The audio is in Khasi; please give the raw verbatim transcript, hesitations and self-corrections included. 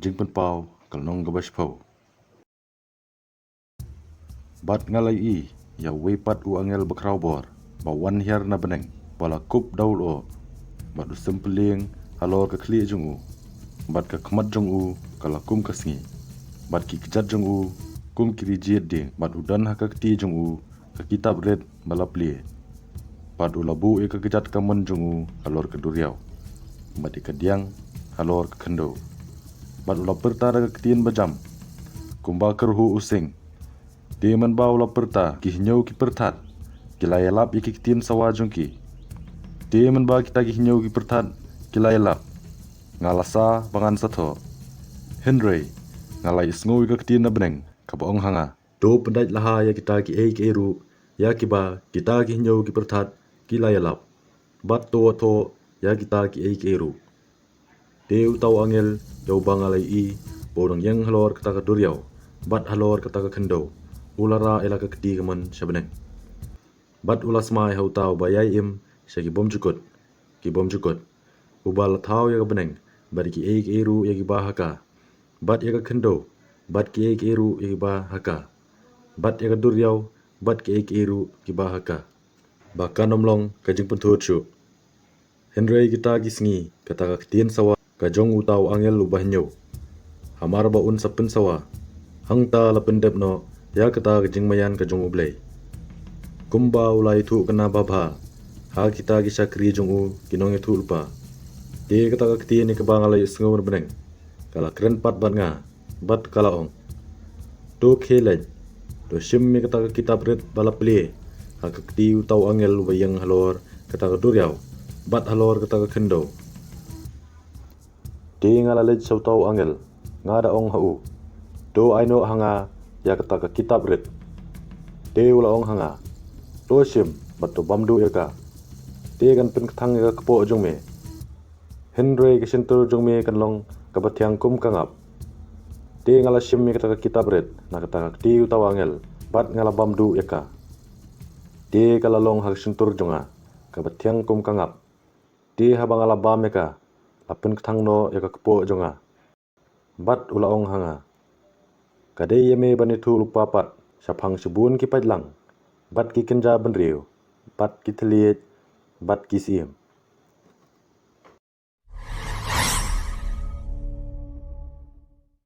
Jingpynpaw ka lynnong kaba shiphew. Bad nga la ïohi ïa uwei pat u angel bakhraw bor ba wan hiar na bneng, ba la kup da u lyoh, bad u symphyllieng halor ka khlieh jong u, bad ka khmat jong u ka la kum ka sngi, bad ki kjat jong u kum ki rijied dieng, bad u don ha ka kti jong u ka kitab rit ba la plie. Bad u la buh ïa ka kjat kamon jong u halor ka duriaw, bad ïa ka diang halor ka khyndew. Bad u la pyrta da ka ktien bajam kumba kyrhuh u sing. Te mynba u la pyrta, ki hynñiew ki pyrthat ki la ïalap ïa ki ktien sawa jong ki. Te mynba kita ki hynñiew ki pyrthat ki la ïalap, nga la sah ba ngan sa thoh. Hynrei nga la ïohsngew ïa ka ktien na bneng kaba ong ha nga: To pyndait laha ïa kita kiei kiei ruh ïa kiba kita ki hynñiew ki pyrthat ki la ïalap, bad to thoh ïa kita kiei kiei ruh. Te uta u angel ïa uba nga la ïohi, ba u dang ïeng halor kata ka duriaw bad halor kata ka khyndew, u la rah ïa la ka kti kamon sha bneng. Bad u la smai ha uta uba ïai im sha ki bymjukut ki bymjukut, uba la thaw ïa ka bneng bad kiei kiei ruh ïa kiba ha ka, bad ïa ka khyndew bad kiei kiei ruh ïa kiba ha ka, bad ïa ka duriaw bad kiei kiei ruh kiba ha ka, ba kan ym long ka jingpynthut shuh. Hynrei kita ki sngi kata ka ktien sawa ka jong uta u angel uba hynñiew, hamar ba un sa pynsawa, hangta la pyndep noh ïa kata ka jingmaïan ka jong U Blei, kumba u la ïathuh kane babha ha kita ki shakri jong u, ki nongïathuhlypa. Te kata ka ktien ïa kaba nga la ïohsngew na bneng ka la kren pat bad nga, bad ka la ong: To khie leit, to shim ïa kata ka kitab rit ba la plie ha ka kti uta u angel uba ïeng halor kata ka duriaw bad halor kata ka khyndew. Te nga la leit sha uta u angel, nga da ong ha u: To ai noh ha nga ïa kata ka kitab rit. Te u la ong ha nga: To shim bad to bam duh ïa ka. Te kan pynkthang ïa ka kpoh jong me, hynrei ka shyntur jong me kan long kaba thiang kum ka ngap. Te nga la shim ïa kata ka kitab rit na kata ka kti uta u angel, bad nga la bam duh ïa ka. Te ka la long ha ka shyntur jong nga kaba thiang kum ka ngap. Te haba nga la bam ïa ka, la pynkthang noh ïa ka kpoh jong nga. Bad u la ong ha nga: Ka dei ïa me ban ïathuhlypa pat shaphang shibun ki paidlang, bad ki kynja bynriew, bad ki thylliej, bad ki syiem.